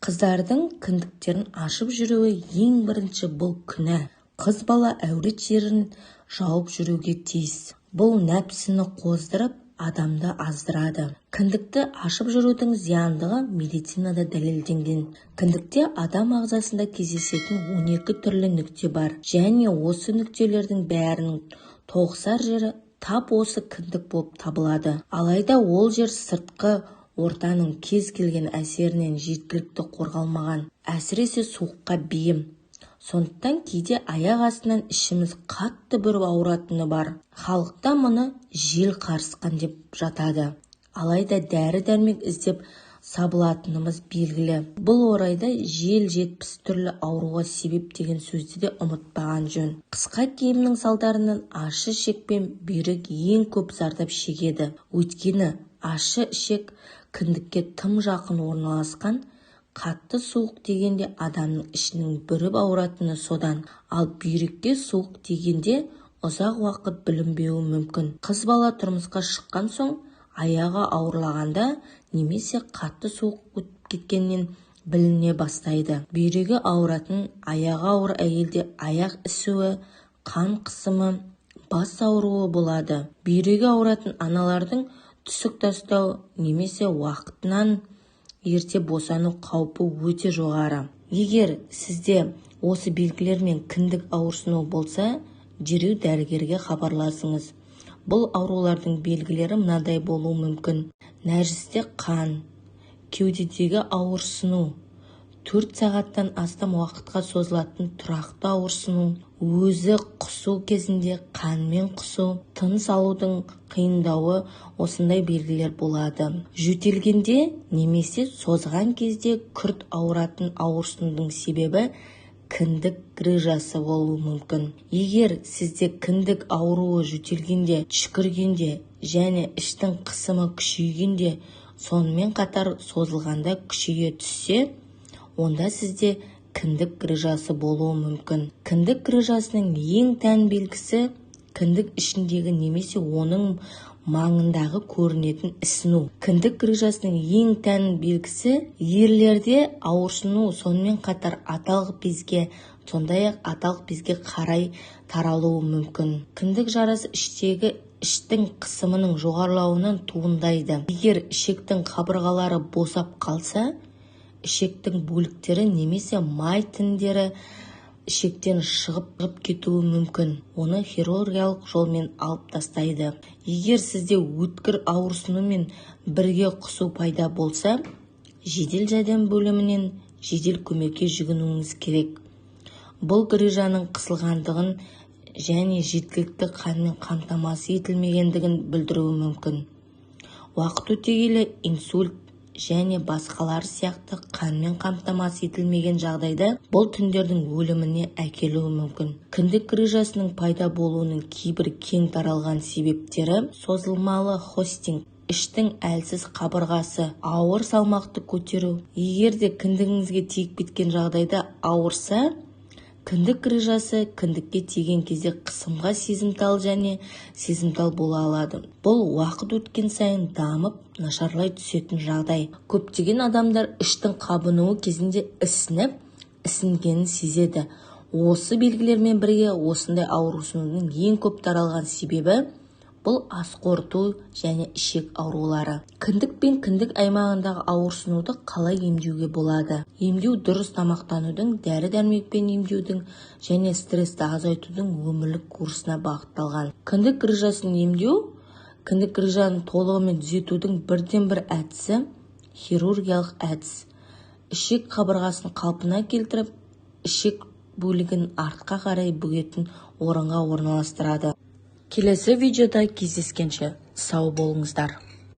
Қыздардың кіндіктерін ашып жүруі ең бірінші бұл күнә. Қыз бала әурет жерін жауып жүруге тиіс. Бұл нәпсіні қоздырып, адамды аздырады. Кіндікті ашып жүрудің зияндығы медицинада дәлелденген. Кіндікте адам ағзасында кездесетін 12 түрлі нүкте бар және осы нүктелердің бәрінің тоғысар жері тап осы кіндік болып табылады. Алайда ол жер сыртқы ортаның кез келген әсерінен жеткілікті қорғалмаған, әсіресе суыққа бейім. Сондықтан кейде аяқ астынан ішіміз қатты бүріп ауыратыны бар. Халықта мұны жел қарысқан деп жатады. Алайда дәрі-дәрмек іздеп сабылатынымыз белгілі. Бұл орайда жел 70 түрлі ауруға себеп деген сөзді де ұмытпаған жөн. Қысқа киімнің салдарынан ащы ішек пен бүйрек ең көп зардап шегеді. Өйткені ащы ішек кіндікке тым жақын орналасқан. Қатты суық дегенде адамның ішінің бүріп ауыратыны содан, ал бүйрекке суық дегенде ұзақ уақыт білінбеуі мүмкін. Қыз бала тұрмысқа шыққан соң аяғы ауырлағанда немесе қатты суық өтіп кеткеннен біліне бастайды. Бүйрегі ауыратын, аяғы ауыр әйелде аяқ ісуі, қан қысымы, бас ауруы болады. Бүйрегі ауыратын аналардың түсік тастау немесе уақытынан ерте босану қаупі өте жоғары. Егер сізде осы белгілермен кіндік ауырсынуы болса, дереу дәрігерге хабарласыңыз. Бұл аурулардың белгілері мынадай болуы мүмкін: нәжісте қан, кеудедегі ауырсыну, 4 сағаттан астам уақытқа созылатын тұрақты ауырсыну, өзі құсу кезінде қанмен құсу, тыныс алудың қиындауы, осындай белгілер болады. Жөтелгенде немесе созған кезде күрт ауыратын ауырсынудың себебі кіндік грыжасы болуы мүмкін. Егер сізде кіндік ауруы жөтелгенде, түшкіргенде және іштің қысымы күшейгенде, сонымен қатар созылғанда күшейе түссе, онда сізде кіндік грыжасы болуы мүмкін. Кіндік грыжасының ең тән белгісі кіндік ішіндегі немесе оның маңындағы көрінетін ісіну. Кіндік грыжасының ең тән белгісі ерлерде ауырсыну, сонымен қатар аталық безге, сондай-ақ аталық безге қарай таралуы мүмкін. Кіндік жарасы іштегі іштің қысымының жоғарылауынан туындайды. Егер ішектің қабырғалары босап қалса, ішектің бөліктері немесе май тіндері ішектен шығып кетуі мүмкін. Оны хирургиялық жолмен алып тастайды. Егер сізде өткір ауырсынумен бірге құсу пайда болса, жедел жәрдем бөлімінен жедел көмекке жүгінуіңіз керек. Бұл грыжаның қысылғандығын және жеткілікті қанмен қамтамасыз етілмегендігін білдіруі мүмкін. Уақыт өте келе инсульт және басқалар сияқты қанмен қамтамасыз етілмеген жағдайда бұл тіндердің өліміне әкелуі мүмкін. Кіндік грыжасының пайда болуының кейбір кең таралған себептері: созылмалы хостинг, іштің әлсіз қабырғасы, ауыр салмақты көтеру. Егер де кіндігіңізге тиіп кеткен жағдайда ауырса, кіндік грыжасы кіндікке тиген кезде қысымға сезімтал және сезімтал бола алады. Бұл уақыт өткен сайын дамып, нашарлай түсетін жағдай. Көптеген адамдар іштің қабынуы кезінде ісініп, ісінгенін сезеді. Осы белгілермен бірге осындай ауырсынудың ең көп таралған себебі бұл ас қорыту және ішек аурулары. Кіндік пен кіндік аймағындағы ауырсынуды қалай емдеуге болады? Емдеу дұрыс тамақтанудың, дәрі-дәрмекпен емдеудің және стрессті азайтудың өмірлік курсына бағытталған. Кіндік грыжасын емдеу, кіндік грыжаны толығымен түзетудің бірден-бір әдісі хирургиялық әдіс. Ішек қабырғасын қалпына келтіріп, ішек бөлігін артқа қарай бүгетін орынға орналастырады. Келесі видеода кездескенше сау болыңыздар.